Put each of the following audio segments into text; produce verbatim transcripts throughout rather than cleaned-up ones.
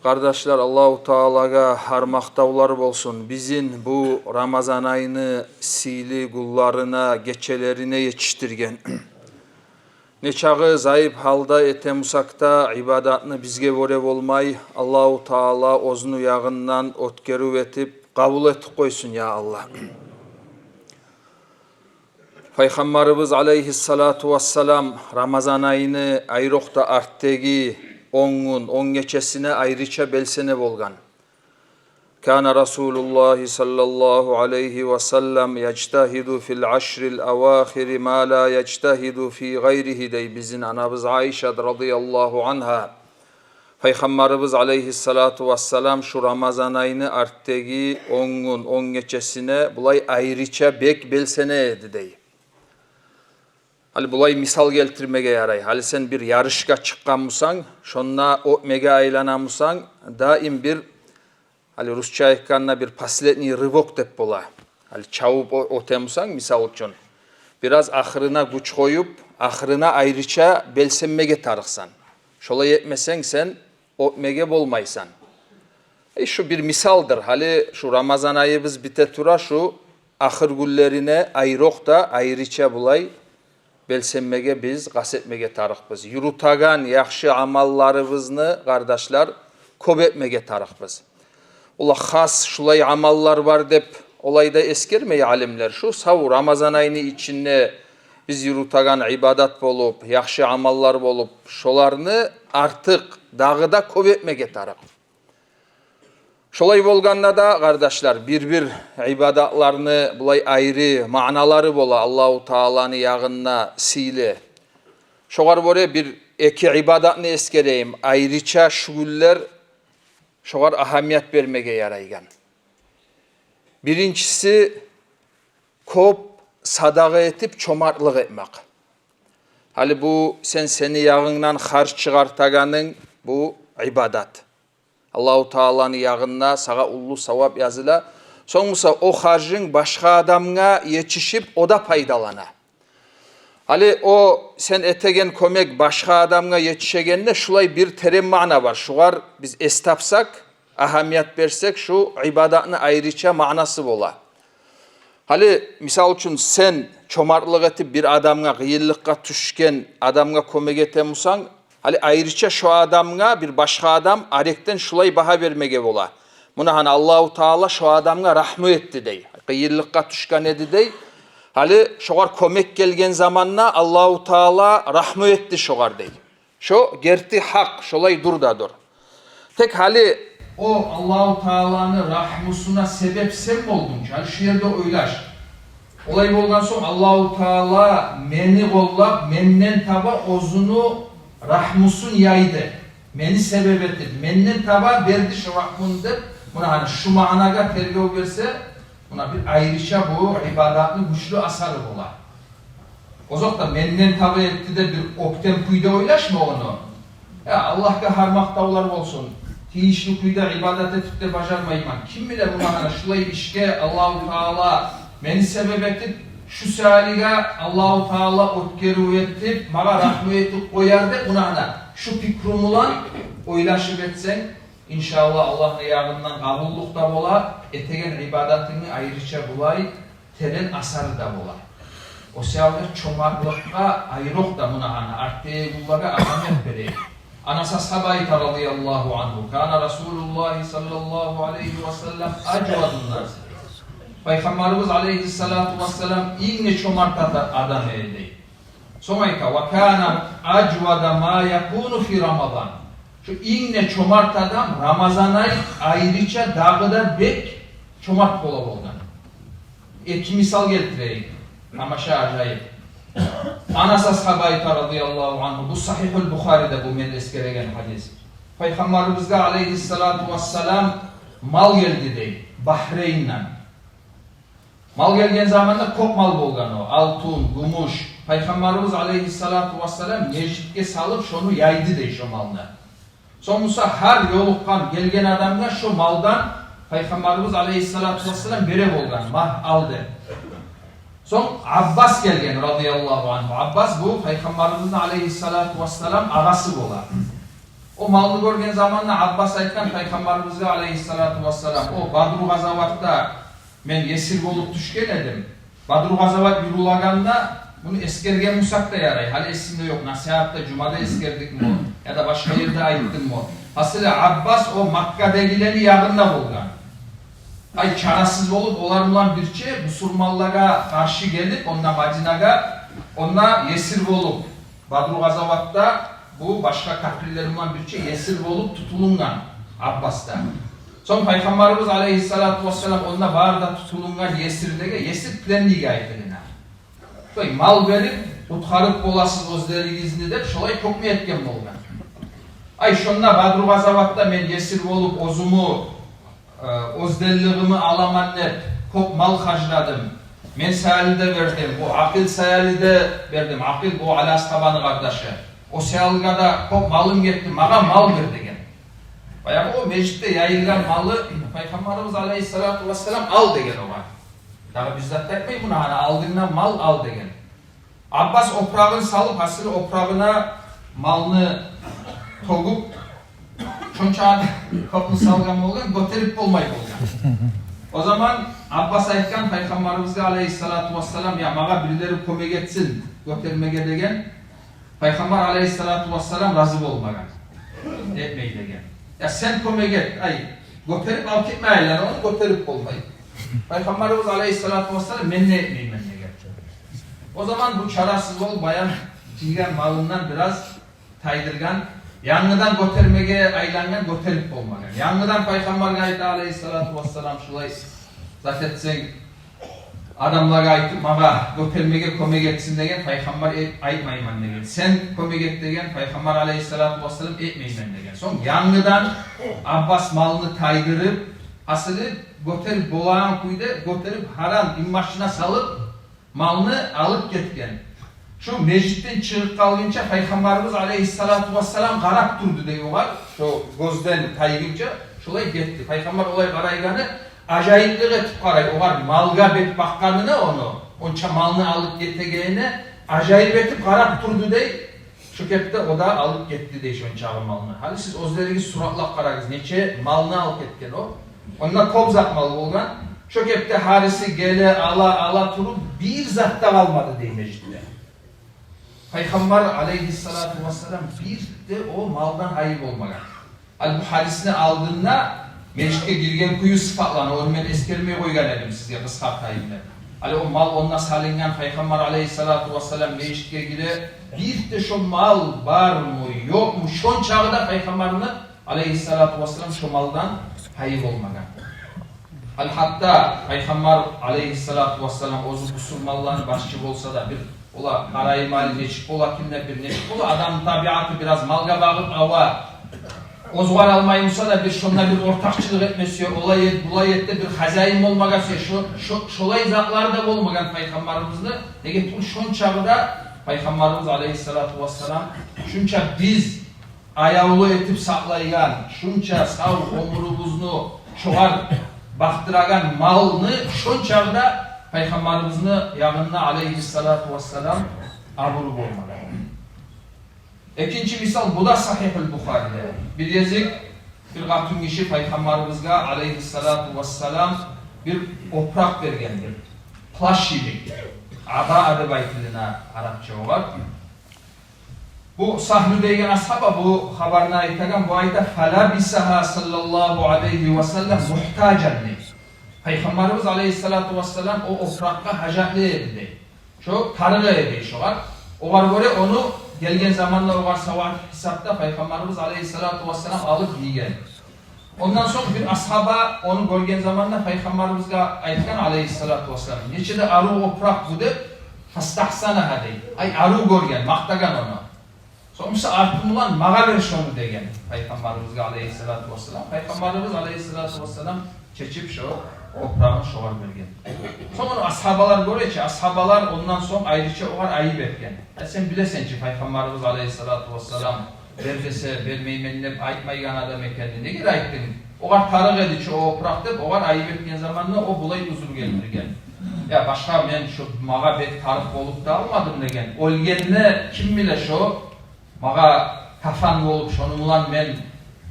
Къардашлар, Аллагьу Таалагъа гьар макътавлар болсун, бизин бу Рамазан айны сыйлы гюнлерине, гечелерине етишдирген. Нечакъы зайып гьалда этемусакъ да, ибадатны бизге гёре болмай, Аллагьу Таала оьзюню ягъындан оьтгерив этип, къабул этип къойсун, я Аллагь. Пайхаммарыбыз алейгьиссалату вассалам Рамазан айны айрокъда артдагъы он гюн, он гечесине айрыча белсене болгъан. كان رسول الله صلى الله عليه وسلم يجتهد في العشر الأواخر ما لا يجتهد في غيره, дей бизин анабыз Айшат радияллагьу ангьа. Пайхаммарыбыз алейгьиссалату вассалам шу Рамазан айны артдагъы он гюн, он гечесине булай айрыча бек белсене эди, дей. Гьали булай мисал гелтирмеге ярай. Гьали сен бир ярышгъа чыкъгъан бусанг, шонда оьтмеге айланагъан бусанг, даим бир, гьали русча айтгъанда, бир последний рывок деп бола. Гьали чавуп о-, оьте бусанг, мисал учун, бираз ахырына гюч къоюп, ахырына айрыча белсенмеге тарыкъсан. Шолай этмесенг, сен оьтмеге болмайсан. Э, шу бир мисалдыр. Гьали шу Рамазан айыбыз бите тура, шу ахыр гюнлерине айрокъда, айрыча булай белсенмеге биз къаст этмеге тарыкъбыз. Юрютеген яхшы амалларыбызны, къардашлар, кёп этмеге тарыкъбыз. Олар хас шулай амаллар бар деп, олай да эсгермей алимлер. Шу сав Рамазан айны ичинде биз юрютеген ибадат болуп, яхшы амаллар болуп, шоланы артыкъ, дагъы да кёп этмеге тарыкъ. Шолай болгъанда да, къардашлар, бир-бир ибадатланы булай айры маъналары бола, Аллагьу Тааланы ягъында сыйлы. Шогъар гёре бир-эки ибадатны эсгерейим, айрыча шу гюнлер шогъар агьамият бермеге ярайгъан. Биринчиси, кёп садагъа этип, чомартлыкъ этмек. Гьали бу сен, сени ягъынгдан харж чыгъартагъанынг, бу ибадат. Аллагьу Тааланы ягъында сагъа уллу савап языла. Сонг буса о харжынг башгъа адамгъа етишип, о да пайдалана. Гьали о сен этеген кёмек башгъа адамгъа етишегенде, шулай бир терен маъна бар. Шугъар биз эс тапсакъ, агьамият берсек, шу ибадатны айрыча маънасы бола. Гьали, мисал учун, сен чомартлыкъ этип бир адамгъа, къыйынлыкъгъа тюшген адамгъа кёмек этемусанг, гьали айрыча шо адамгъа бир башгъа адам арекден шулай багьа бермеге бола: муна гьана, Аллагьу Таала шо адамгъа рагьму этди, дей. Къыйынлыкъгъа тюшген эди, дей. Гьали шогъар кёмек гелген заманда Аллагьу Таала рагьму этди шогъар, дей. Шо герти гьакъ, шолай дур да дур. Тек гьали о Аллагьу Тааланы рагьмусуна себеп сен болгъунча, гьали шу ерде ойлаш. Олай болгъан сонг, Аллагьу Таала мени къоллап, менден таба оьзюню рагьмусун яйды. Мени себеп этип, менден таба берди шу рагьмуну деп, муна гьана шу маънагъа тергев берсе, муна бир айрыча бу ибадатны гючлю асары бола. Озокъда, менден таба этди деп бир оьктем кюйде ойлашма ону. Я, Аллагьгъа гьар макътавлар болсун, тийишли кюйде ибадат этип де бажармайман. Ким биле, муна гьана шулай ишге Аллагьу Таала мени себеп этип, шу саялыгъа Аллагьу Таала оьтгерив этип, магъа рагьму этип къояр деп, муна гьана шу пикру булан ойлашып этсенг, иншааллагь, Аллагьны ягъындан къабуллукъ да бола, этеген ибадатынгны айрыча булай терен асары да бола. О саялы чомартлыкъгъа айрокъда, муна гьана, артдагъы гюнлеге агьамият берейик. Анас асгьаба айта, радияллагьу ангьу: كان رسول الله صلى الله عليه وسلم أجود الناس. Пайхаммарыбыз алейгьиссалату вассалам инг де чомарт ада-, адам эди, дей. Сонг айта: وكان أجود ما يكون في رمضان. Шу инг де чомарт адам Рамазан ай айрыча дагъы да бек чомарт бола болгъан. Эки мисал гелтирейик. Тамаша, ажайып. Анас асгьаба айта, радияллагьу ангьу, бу Сагьигьул Бухариде, бу мен эсгереген гьадис. Пайхаммарыбызгъа алейгьиссалату вассалам мал гелди, дей, Бахрейнден. Мал гелген заманда кёп мал болгъан о, алтын, гюмюш. Пайхаммарыбыз алейгьиссалату вассалам межитге салып, шону яйды, дей, шо малны. Сонг буса гьар ёлукъгъан, гелген адамгъа шо малдан Пайхаммарыбыз алейгьиссалату вассалам бере болгъан, магь, ал деп. Сонг Аббас гелген, радияллагьу ангьу. Аббас бу Пайхаммарыбызны алейгьиссалату вассалам агъасы бола. О малны гёрген заманда Аббас айтгъан Пайхаммарыбызгъа алайгьиссалату вассалам: «О Бадру къазаватда мен есир болуп тюшген эдим. Бадру къазават юрюлегенде муну эсгерген бусакъ да ярай. Гьали эсимде ёкъ, насигьатда, жумада эсгердикми яда башгъа ерде айтдыммы?» Гьасили, Аббас о Маккадагъыланы ягъында болгъан. Ай, чарасыз болуп, олар булан бирче бусурманлагъа къаршы гелип, онда Мадинагъа, онда есир болуп, Бадру къазаватда бу башгъа капирлер булан бирче есир болуп тутулунгъан Аббас да. Сонг Пайхаммарыбыз алайгьиссалату вассалам онда бары да тутулунгъан есирлеге, есир пленныйге айтылына. Шолай мал берип, къутгъарып боласыз оьзлеригизни деп, шолай гьукму этген болгъан. Ай, шонда Бадру къазаватда мен есир болуп, оьзюмню, э, оьзденлигимни аламан деп, кёп мал харжладым. Мен саялы да бердим, о Акъил саялы да бердим. Акъил, о Али асгьабаны къардашы. О саялыгъа да кёп малым гетди, магъа мал бер деген. Баягъы о межитде яйылгъан малы Пайхаммарыбыз алайгьиссалату вассалам ал деген огъар. Дагъы бир зат да айтмай муна, гьана алдынгда мал ал деген. Аббас опурагъын салып, гьасили, опурагъына малны тёгюп, шонча да кёпню салгъан болгъан, гётерип болмай болгъан. О заман Аббас айтгъан Пайхаммарыбызгъа алайгьиссалату вассалам: «Я, магъа бирлери кёмек этсин гётермеге», – деген. Пайхаммар алайгьиссалату вассалам рази болмагъан. Этмей деген. «Я, сен кёмек эт, ай, гётерип алып гетме айлана, ону гётерип болмай». Пайхаммарыбыз алайгьиссалату вассалам: «Мен де этмеймен», – деген. О заман бу чарасыз болуп, баягъы жыйгъан малындан бираз тайдыргъан, янгыдан гётермеге айлангъан, гётерип болмагъан. Янгыдан Пайхаммаргъа айта алайгьиссалату вассалам: «Шулай зат этсенг, адамлагъа айтып, магъа гётермеге кёмек этсин», – деген. Пайхаммар: «Э, айтмайман», – деген. «Сен кёмек эт», – деген. Пайхаммар алайгьиссалату вассалам: «Этмеймен», – деген. Сонг янгыдан Аббас малны тайдырып, гьасили, гётерип болагъан кюйде гётерип, гьаран инбашына салып, малны алып гетген. Шо межитден чыгъып къалгъынча Пайхаммарыбыз алайгьиссалату вассалам къарап турду дей огъар, шо гёзден тайгъынча шолай гетди. Пайхаммар олай къарайгъаны ажайыплыкъ этип къарай, огъар малгъа бек бакъгъанына, ону, онча малны алып гетегенине ажайып этип къарап турду дей. Шо кепде о да алып гетди дей шончагъы малны. Гьали сиз оьзлеригиз суратлап къарагъыз, нече малны алып гетген о. Онда кёп зат мал болгъан. Шо кепде гьариси геле, ала, ала туруп, бир зат да къалмады дей межитде. Пайхаммар алайгьиссалату вассалам бир де о малдан гьайы болмагъан. Гьали бу гьадисни алдында межитге гирген кюю сыпатлана, ону мен эсгермей къойгъан эдим сизге, къысгъартайым деп. Гьали о мал онда салынгъан, Пайхаммар алайгьиссалату вассалам межитге гире, бир де шо мал бармы, ёкъму, шончагъы да Пайхаммарны алайгьиссалату вассалам шо малдан гьайы болмагъан. Гьали гьатта Пайхаммар алайгьиссалату вассалам оьзю бусурманланы башчы болса да, бир олар къарайман, нечик бола, кимде бир нечик бола, адамны табиаты бираз малгъа багъып ава. Оьзю къаралмай буса да, бир шонда бир ортакъчылыкъ этме сюе, олай эт, булай эт деп, бир хозяин болмагъа сюе. Шо, шо, шолай затлары да болмагъан Пайхаммарыбызны. Неге тюгюл шончагъы да Пайхаммарыбыз алайгьиссалату вассалам, шунча биз аявлу этип сакълайгъан, шунча сав оьмюрюбюзню шогъар бакъдырагъан малны шончагъы да Пайхаммарыбызны ягъында алайгьиссалату вассалам абуру болмагъан. Экинчи мисал, бу да Сагьигьул Бухариде. Бир гезик бир къатынгиши Пайхаммарыбызгъа алайгьиссалату вассалам бир опуракъ берген, бир плащ йимик. Абаа деп айтылына арапча огъар. Бу Сагьлу деген асгьаба бу хабарны айтагъан, бу айта: «Фалабисагьа саллаллагьу алайгьи ва саллам мугьтажан», – дей. Пайхаммарыбыз алайгьиссалату вассалам о опуракъгъа гьажатлы эди дей. Шо тарыкъ эди дей шогъар. Огъар гёре ону гелген заманда огъар савгъат гьисапда Пайхаммарыбыз алайгьиссалату вассалам алып гийген. Ондан сонг бир асгьаба ону гёрген заманда Пайхаммарыбызгъа айтгъан алайгьиссалату вассалам: «Нече де арив опуракъ бу», – деп, «фастагьсанагьа», – дей. Ай, арив гёрген, макътагъан ону. Сонг буса арты булан: «Магъа бер шону», – деген Пайхаммарыбызгъа алайгьиссалату вассалам. Пайхаммарыбыз алайгьиссалату вассалам чечип шо опурагъын шогъар берген. Сонг ону асгьабалар гёре чи, асгьабалар ондан сонг айрыча огъар айып этген. «Э, сен билесен чи Пайхаммарыбыз алайгьиссалату вассалам бер десе бермеймен деп айтмайгъан адам экенни, неге айтдынг? Огъар тарыкъ эди чи о опуракъ», – деп, огъар айып этген заманда о булай узур гелтирген: «Я, башгъа, мен шо магъа бек тарыкъ болуп да алмадым, – деген. – Оьлгенде ким биле шо магъа кафан болуп, шону булан мен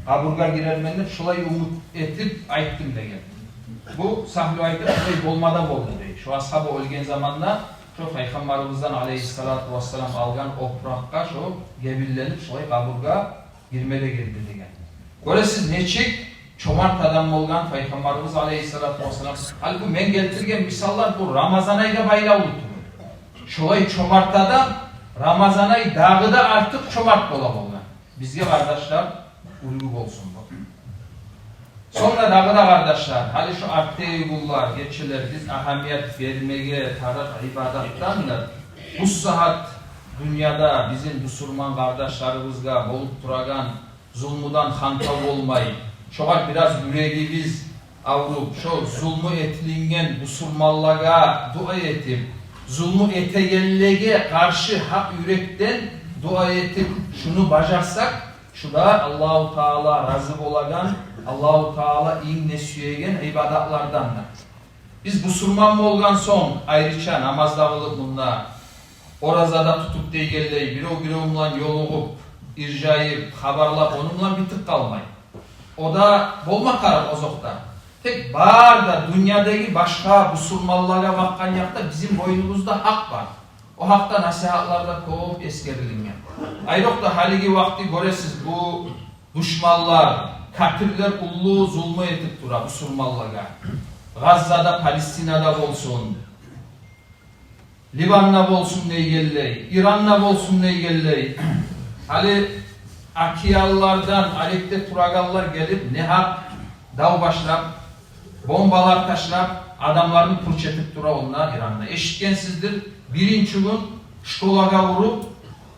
къабургъа гирермен деп, шолай умут этип айтдым деген. Бу Сагьлу айтып, шолай болма да болду дей. Шо асгьаба оьлген заманда шо Пайхаммарыбыздан алейгьиссалату вассалам алгъан опуракъгъа шо гебинленип, шолай къабургъа гирме де гирди деген. Гёресиз, нечик чомарт адам болгъан Пайхаммарыбыз алейгьиссалату вассалам. Гьали бу мен гелтирген мисаллар бу Рамазан айгъа байлавлу тюгюл. Шолай чомарт адам Рамазан ай дагъы да артыкъ чомарт бола болгъан. Бизге, къардашлар, уьлгю болсун бу. Сонг да дагъы да, къардашлар, гьали шу артдагъы гюнлер, гечелер биз агьамият бермеге тарыкъ ибадатдандыр. Бу сагьат дюньяда бизин бусурман къардашларыбызгъа болуп турагъан зулмудан хантав болмай, шогъар бираз юрегибиз авруп, шо зулму этилинген бусурманлагъа дуа этип, зулму этегенлеге къаршы гьакъ юрекден дуа этип, шуну бажарсакъ, шу да Аллагьу Таала рази болагъан, Аллагьу Таала инг де сюеген ибадатлардандыр. Биз бусурман болгъан сонг, айрыча намаз да къылып мунда, ораза да тутуп дегенлей, бирев-бирев булан ёлугъуп, иржайып, хабарлап, ону булан битип къалмай. О да болма тарыкъ озокъда. Тек бар да дюньядагъы башгъа бусурманлагъа бакъгъан якъда бизин бойнубузда гьакъ бар. О гьакъда насигьатларда кёп эсгерилинген. Айрокъда гьалиги вакъти гёресиз, бу душманлар, капирлер уллу зулму этип тура бусурманлагъа. Гъаззада, Палестинада болсун, Ливанда болсун дегенлей, Иранда болсун дегенлей. Гьали океанлардан, арекде турагъанлар гелип, негьакъ дав башлап, бомбалар ташлап, адамланы пуч этип тура онда, Иранда. Эшитгенсиздир, биринчи гюн школагъа уруп,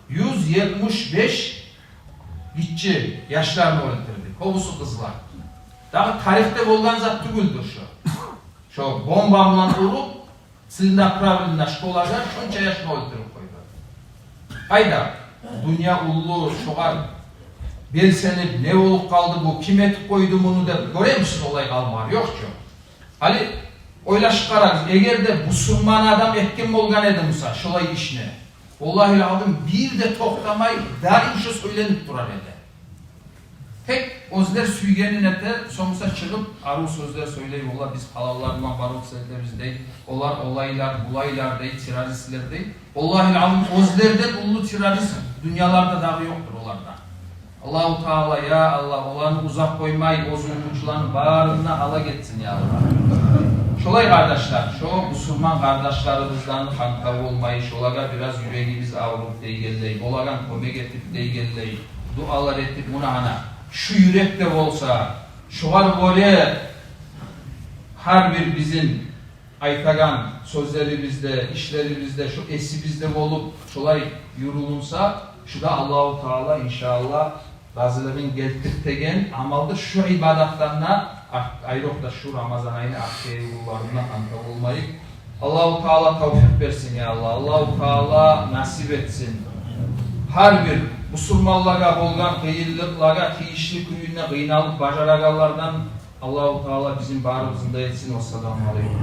юз етмиш беш гиччи яшланы оьлтюрдю. Кёбюсю къызлар. Дагъы тарихде болгъан зат тюгюлдюр шо. Шо бомба булан уруп, целенаправленно школагъа шонча яшны оьлтюрюп къойду. Къайда? Дюнья уллу, шогъар белсенип, не болуп къалды бу, ким этип къойду муну деп, гёремисиз олай къалмагъар, ёкъ чу. Гьали ойлашып къарагъыз, эгер де бусурман адам этген болгъан эди буса шолай ишни, валлагьил азим, бир де токътамай, даим шо сёйленип турар эди. Тек оьзлер сюйгенин эте, сонг буса чыгъып арив сёзлер сёйлей, валлагь, биз гьалаллар булан барып сёйлейбиз дей, олар олайлар, булайлар дей, террористлер дей. Валлагьил азим, оьзлерден уллу террорист дюньяларда дагъы ёкъдур олардан. Аллагьу Таала, я Аллагь, оланы узакъ къоймай, о зулмучуланы барын да гьалак этсин, я Аллагь. Шолай, къардашлар, шо бусурман къардашларыбыздан хантав болмай, шолагъа бираз юрегибиз авруп дегенлей, болагъан кёмек этип дегенлей, дуалар этип, муна гьана шу юрекде болса, шогъар гёре гьар бир бизин айтагъан сёзлерибизде, ишлерибизде, шо эсибизде болуп, шолай юрюлюнсе, шу да Аллагьу Таала, иншааллагь, разилигин гелтиреген амалдыр. Шу ибадатдан да, ай-, айрокъда шу Рамазан айны ахыргъы гюнлеринде хантав болмайыкъ. Аллагьу Таала тавфикъ берсин, я Аллагь. Аллагьу Таала насип этсин. Гьар бир бусурманлагъа болгъан къыйынлыкълагъа тийишли кюйде къыйналып бажарагъанлардан Аллагьу Таала бизин барыбызны да этсин. Вассаламу алейкум.